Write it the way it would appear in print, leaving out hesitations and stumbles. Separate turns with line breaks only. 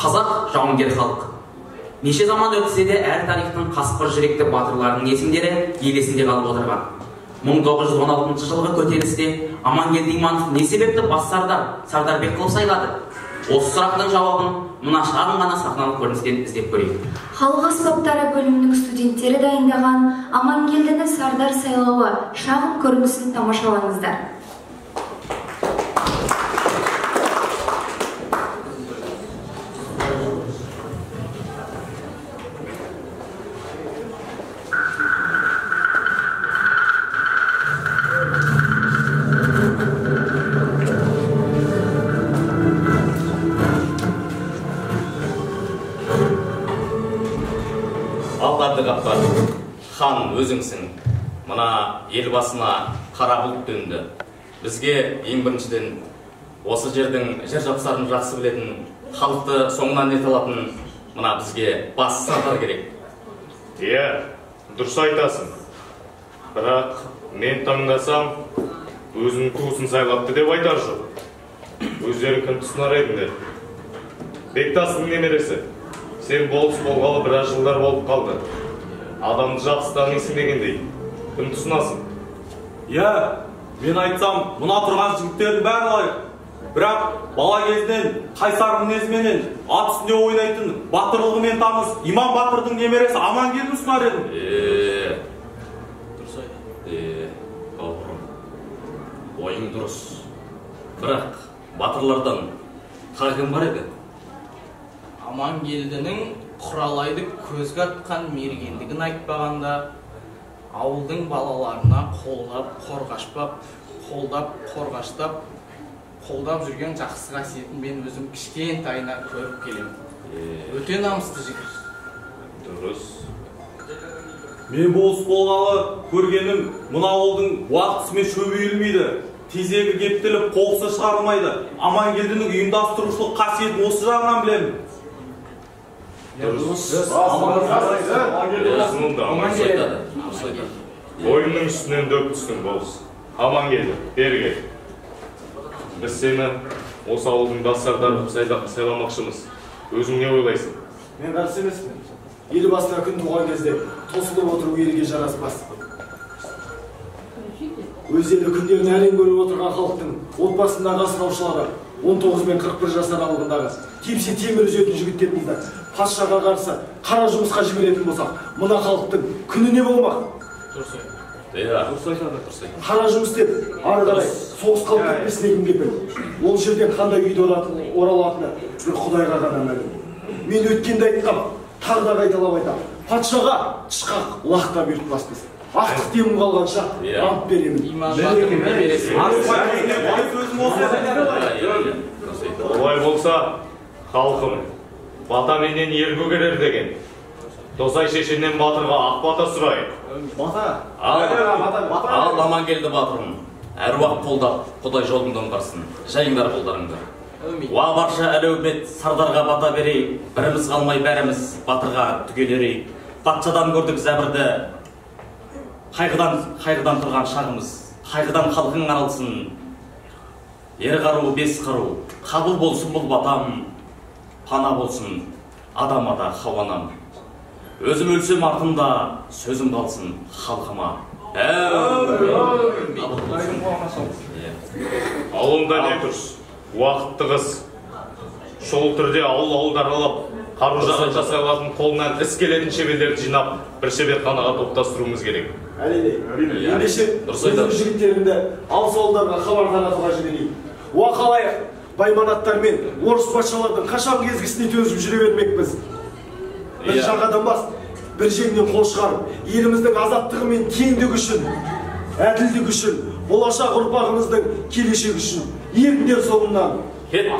Қазақ жауынгер халық. Неше заман өтсе де әр тарихтың қасқыр жүректі батырларының есімдері ел есінде қалып отырған. 1916 жылғы көтерілісте Амангелді Иманов не себепті бас сардар, Сардарбек қылып сайлады? Осы сұрақтың жауабын мына шағын ғана сахналық көріністен іздеп көрейік.
Халық аспаптары бөлімінің студенттері дайындаған Амангелдіні сардар сайлауы шағын көрінісін тамашалаңыздар.
Хан өзіңсің, мына ел басына қара бұлт төнді. Бізге ең біріншіден осы жердің жер жапсарын жақсы білетін, халықты соңынан ерте алатын мына бізге бас сардар керек.
Иә, дұрыс айтасың. Бірақ мен таңдасам, өзінің туысын сайлапты деп айтар жоқ. Өздерің кім тұсынар едіңдер? Бектастың немересі, сен болыс болғалы біраз жылдар болып қалды. Адамды жақсы танисың дегендей, кім тұсынасың?
Иә, мен айтсам, мына тұрған жігіттердің бәрі лайық. Бірақ бала кезінен қайсар мінезіменен ат үстінде ойнайтын батырлығымен таныс Иман батырдың немересі Амангелдіні ұсынар едім.
Дұрыс айтады. Бауырым, ойың дұрыс. Бірақ батырлардан тағы кім бар еді?
Амангелдінің құралайды көзге атқан мергендігін айтпағанда, ауылдың балаларына қолдап, қорғаштап, қолдап жүрген жақсы қасиетін мен өзім кішкентайынан көріп келемін. Өте намысты жігіт.
Дұрыс.
Мен болыс болғалы көргенім, мына ауылдың уақытысымен шөбі үйілмейді, тезегі кептеліп, қоқысы шығарылмайды. Амангелдінің ұйымдастырушылық қасиетін осы жағынан білемін.
Ойымның үстінен дөп түстің, болыс. Амангелді, бері кел. Біз сені осы ауылдың бас сардары қылып сайламақшымыз. Өзің не ойлайсың?
Мен қарсы емеспін. Ел басына күн туған кезде тосылып отыру елге жараспас. Өз елі күндерін әрең көріп отырған халықтың отбасындағы асыраушылары 19 мен 41 жас аралығындағы тепсе темір үзетін жігіттерімізді патшаға қарсы қара жұмысқа жіберетін болсақ, мына халықтың күні не болмақ?
Дұрыс айтады.
Дұрыс айтады.
Қара жұмыс деп ары қарай соғысқа алып кетпесіне кім кепіл? Ол жерден қандай үйде оралатыны бір Құдайға ғана мәлім. Мен өткенде айтқам, тағы да қайталап айтамын. Патшаға тышқақ лақтап бұйыртпаспыз. Ақтық демім қалғанша ант беремін.
Олай болса, халқым, бата менен ел көгерер деген. Досай шешеннен батырға ақ бата сұрайық.
Бата.
Ал Амангелді батырым, әруақ қолдап, Құдай жолыңды оңғарсын. Жайыңдар қолдарыңды. Уа барша әлеумет сардарға бата берейік, біріміз қалмай бәріміз батырға түгел ерейік. Патшадан көрдік зәбірді, қайғыдан тұрған шағымыз, қайғыдан халқың арылсын. Ер қару, бес қару, қабыл болсын бұл батам, пана болсын адам ата Хауа анам. Өзім өлсем артымда, сөзім қалсын халқыма.
Ал онда не тұрс? Уақыт тығыз. Шұғыл түрде ауыл-ауылды аралап, қару-жарақ жасай алатын қолынан іс келетін шеберлерді жинап, бір шеберханаға топтастыруымыз керек.
Әрине. Ендеше өзім жігіттерімді алыс ауылдарға хабар таратуға жіберейін. Уа халайық, байманаттар мен орыс патшалардың қашан кезгісіне төзіп жүре бермекпіз. Бір жағадан бас, бір жеңнен қол шығарып, еліміздің азаттығы мен теңдігі үшін, әділдігі үшін, болашақ ұрпағымыздың келешегі үшін еріңдер соңынан.
Кеттік.